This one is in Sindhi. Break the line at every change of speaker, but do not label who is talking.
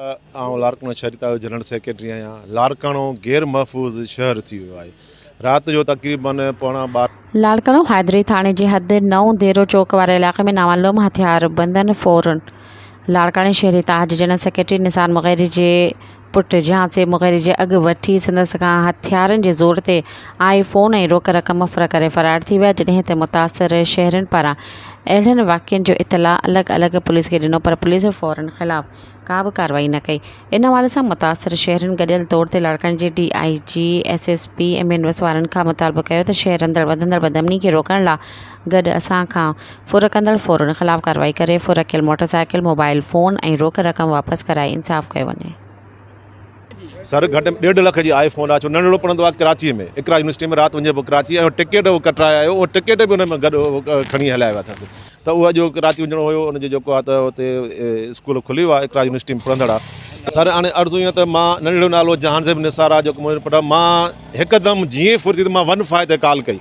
آئون لاڙڪاڻو شهري تعلقي جو جنرل سيڪريٽري آهيان. لاڙڪاڻو غير محفوظ شهر ٿي ويو آهي. رات جو تقريبن پوڻا 12.
لاڙڪاڻو حيدري ٿاڻي جي حد نئون ديرو چوڪ واري علائقي ۾ نامعلوم هٿياربندن ڦورن لاڙڪاڻي شهري اتحاد جي جنرل سيڪريٽري نثار مغيري جي پٽ جهانسي مغيري جي اڳ وٺي سندس کان هٿيارن جي زور تي آء فون ۽ روڪ رقم ڦر ڪري فرار ٿي ويا جڏهن ته متاثر شهرين پاران اهڙن واقعن جو اطلاع الڳ الڳ پوليس کي ڏنو پر پوليس ڦورن خلاف ڪا به ڪارروائي نه ڪئي. ان حوالي سان متاثر شهرين گڏيل طور تي لاڙڪاڻي جي D I G, S S P ۽ ٻين وس وارن کان مطالبو ڪيو ته شهر اندر وڌندڙ بدامني کي روڪڻ لا گڏ اسان کان ڦر ڪندڙ ڦورن خلاف ڪارروائي ڪري ڦر ڪيل موٽر سائيڪل، موبائل فون ۽ روڪ رقم واپس ڪرائي انصاف ڪيو وڃي.
سر گهٽ ۾ ڏيڍ لک جي آئي فون آ ڇو ننڍڙو پڙهندو آ ڪراچي ۾ اقرا يونيورسٽي ۾ رات وڃي پيو ڪراچي ۽ ٽڪيٽ اهو ڪٽرائي آيو اهو ٽڪيٽ به ان ۾ گڏ کڻي هليا ويا اٿس ته اهو اڄ ڪراچي وڃڻو هيو ان جو جيڪو آ ته اتي اسڪول کلي ويو آ اقرا يونيورسٽي ۾ پڙهندڙ آ سر هاڻي عرض ائين ته مان ننڍڙو نالو جهانزيب نثار آ جيڪو منهنجو پٽ آ مان هڪدم جيئن ئي ڦرتي ته مان ون فائي تي ڪال ڪئي.